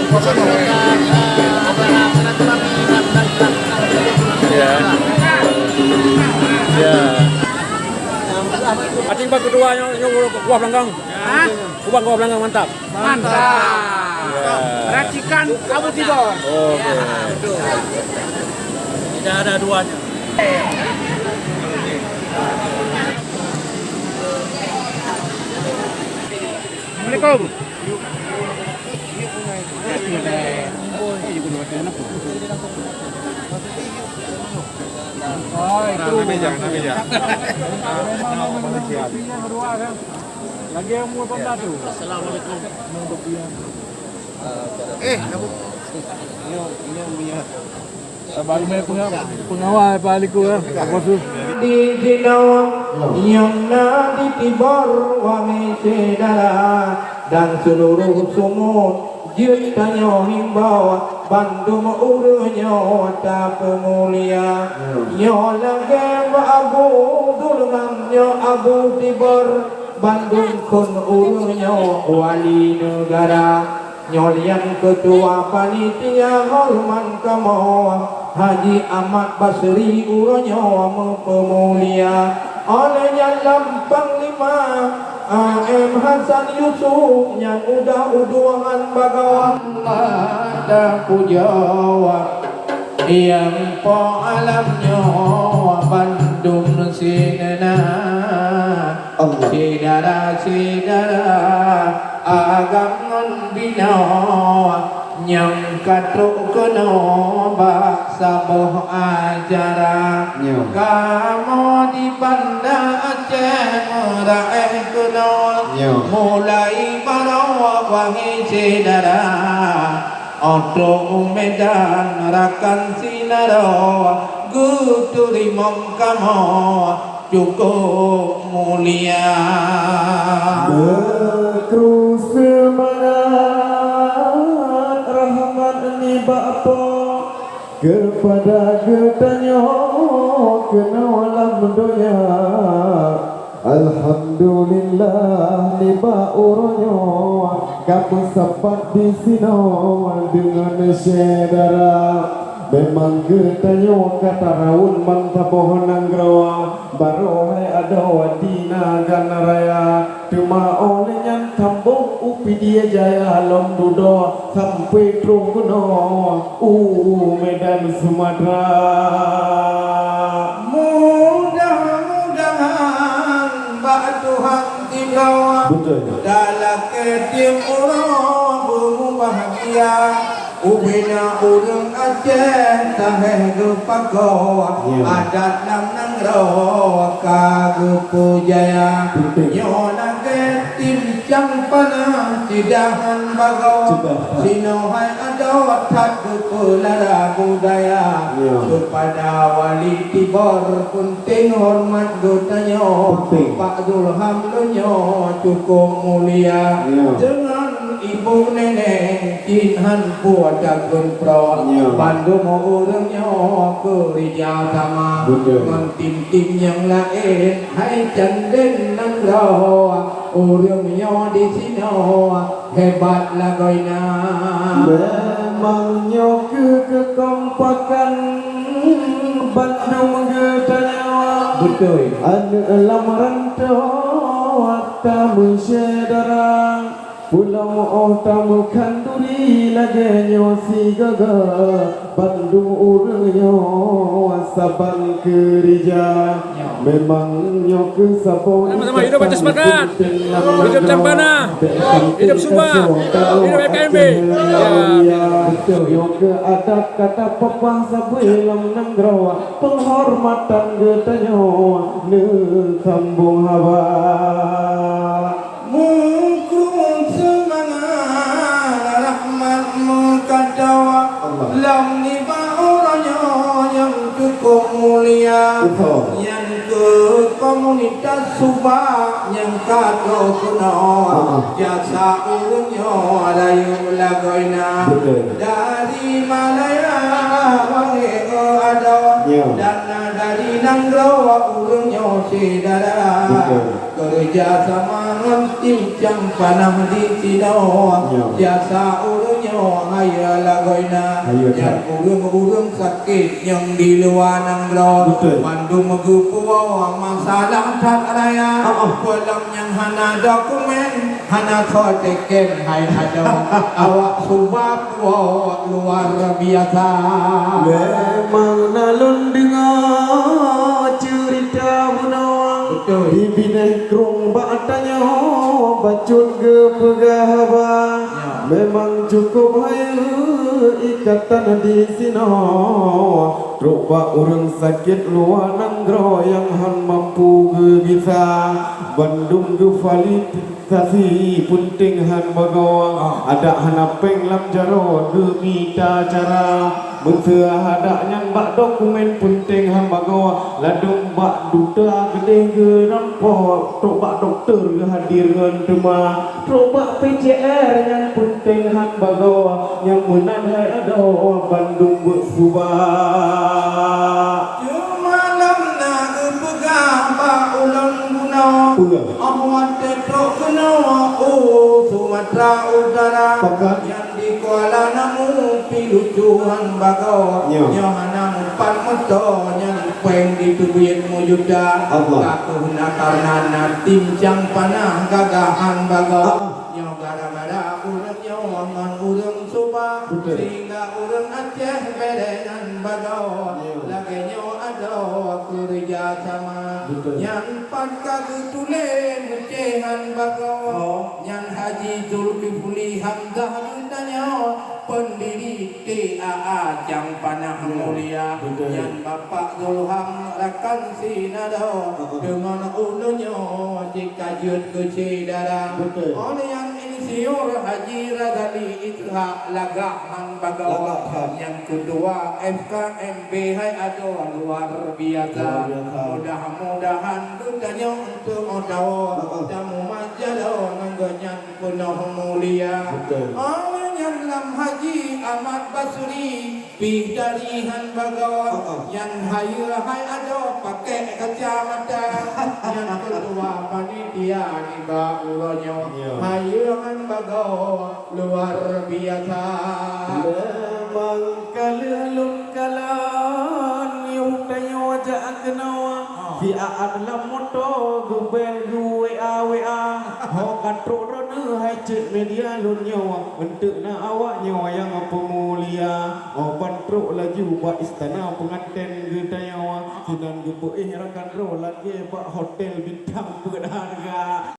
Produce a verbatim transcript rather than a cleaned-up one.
Ya. Ya. Ating bak keudua nyoe, nyoe kuah beulanggang. Hah? Kuah, kuah beulanggang mantap. Mantap. Ya. Racikan Abu Tibor. Oke. Ya, betul. Tidak ada duanya. Assalamualaikum. Assalamualaikum. Eh, pengawal Pak Liku, ya. Apa tu? Di sinoe nyang na di Tibor, wahai syedara, dan seluruh sumut jeuet tanyoe himbau, bandum ureuëng nyoe tapeumulia. Nyoe lagée Abu Dulham, nyoe Abu Tibor, bandum kon ureuëng nyoe wali neugara. Nyoe nyang keutua panitia horeumat kamoe, Haji Ahmad Basri uroe nyoe meupeumulia. Óh lheueh nyan lam Panglima A M Hasan Yusuf nyan udah u duangan bagawan. Mata pujoe nyang po alam nyoe bandum sineuna. Allah. Syedara-syedara agam ngon binoe nyang ka trok keunoe bak saboh acara. Nyo. Kamoe di Banda Aceh meuraéh keunoe. Nyo. Mulai baroe wahai syedara, óh trok u Medan rakan sinaroe geuteurimong kamoe cukôp mulia. Beukru seumangat rahmat nibak Po keupada geutanyoe keunoe lam donya. Alhamdulillah, nibak uroe nyoe ka meusapat disinoe deungon syedara. Memang geutanyoe ka taraun bansaboh nanggroe, barô hai adoe di Nagan Raya, teuma óh lheueh nyan sambông u Pidie Jaya lom dudoe sampoe troh keunoe u Medan Sumatera. Mudah-mudahan bak Tuhan sidroe. Beutôi. Talakée tieb uroe beumubahgia. Ubena ureuëng Aceh tahéh geupakoe, ya, adat lam nanggroe ka geupeujaya. Beutôi. Nyoe lagée tim cang panah sidahan bagoe. Sidahan. Sinoe hai adoe that geupeulara budaya. Ya. Keupada wali Tibor peunteng horeumat geutanyoe. Peunteng. Pak Dulham lôn nyoe cukôp mulia. Ya. Deungon ibu nenek cit han peue takheun proh. Ya. Bandum ureuëng nyoe keurija sama. Beutôi. Ngon tim-tim nyang laén hai candén nanggroe. Ureuëng nyoe disinoe hebat lagoina. Memang nyoe keuh keukompakan bandum geutanyoe. Beutôi. Aneuëk lam rantau tameusyedara, pulang óh tameukhanduri lagée nyoe sigaga. Bandum ureuëng nyoe saban keurija. Memang nyoe keuh saboh. Sama-sama hidup Aceh Sepakat. Hidup Cempana. Hidup Subah. Hidup F K M B. Ya. Nyoe keuh adat kata peupah sabé lam nanggroe. Peunghormatan geutanyoe neusambông haba. Muphom seumangat rahmat meukadoe. Allah. Lam nibak uroe nyoe nyang cukôp mulia. Beutôi. Nyan keuh komunitas Subak nyang ka trok keunoe. Ah. Jasa ureuëng nyoe rayeuk lagoina. Beutôi. Dari Malaya wahé adoe. Ya. Dan dari nanggroe ureuëng nyoe syedara. Beutôi. Keureuja sama ngon tim cang panah disinoe. Ya. Jasa ureuëng nyoe Hai lagoina, hai, nyan ureuëng-ureuëng sakét nyang di luwa nanggroe, beutôi, bandum geupuwoe masalah that raya. Ah, ah. Peulom nyang hana dokumen, hana soe teken hai adoe. Awak suba puwoe luar biasa. Memang na lôn deungoe ceurita bunoe. Beutôi. Di binéh krueng bak tanyoe bacut geupeugah haba. Ya. Memang cukup hai ikatan di sinoe. Trok bak ureuëng sakét luwa nanggroe nyang hán mampu geugisa. Bandum geufali- Saksi peunteng hán bagoe, adak hana péng lam jaroe geumita cara. Meuseuha adak nyan bak dokumen peunteng hán bagoe, ladôm bak duta geudeh geurampok, trok bak dokto geuhadir ngon teuma, trok bak P C R nyan peunteng hán bagoe, nyang meunan hai adoe bandum beuet suba. Teuma lom na geupeugah bak ulôn bunoe, peue? Óh watèe trok keunoe u Sumatera Utara, pakat, nyang di Kuala Namu pilucu hán bagoe. Nyoe. Nyoe hana mupat meuto, nyan péng jiteubiet meujuta. Allah. Ka keuh na kareuna na tim cang panah gagah hán bagoe. Ah. Nyoe gara-gara ureuëng nyoe ngon ureuëng suba, beutôi, sehingga ureuëng Aceh bèrèh hán bagoe. Nyoe. Lagèe nyoe adoe keureuja sama. Beutôi. Nyan pat ka geutuléh meucéh hán bagoe. Oh. Nyan Haji Zulkifli Hamzah geutanyoe, pendiri T A A Cang Panah, ya, Mulia. Beutôi. Nyan Bapak Zulham rakan sinadoe, heeh, deungon ulôn nyoe cit ka jeuet keu syedara. Beutôi. Óh lheueh nyan Insinyur Haji Razali Ishak lagak hán bagoe. Lagak hán. Nyang keudua F K M B hai adoe luar biasa. Luar biasa. Mudah-mudahan geutanyoe eunteuk meudawa, heeh, tamumat jaroe ngon gobnyan peunoh mulia. Beutôi. Óh lheueh nyan lam Haji Ahmad Basri, pih dari hán bagoe, heeh, nyang hayeue hai adoe pakai kacamata. Nyang keudua panitia nibak uroe nyoe, ya, hayeue hán bagoe luar biasa. Memang ka lheueh lôn kalon, yoh tanyoe jak keunoe. Ah. Si Aat lam moto geubel geu-W A W A. Ho ka trok droeneuh hai cék media lôn nyoe, eunteuk na awak nyoe nyang peumulia. Ho ban trok laju bak istana peunganten geutanyoe, sinan geupeuéh rakan droe lagèe bak hotel bintang berharga.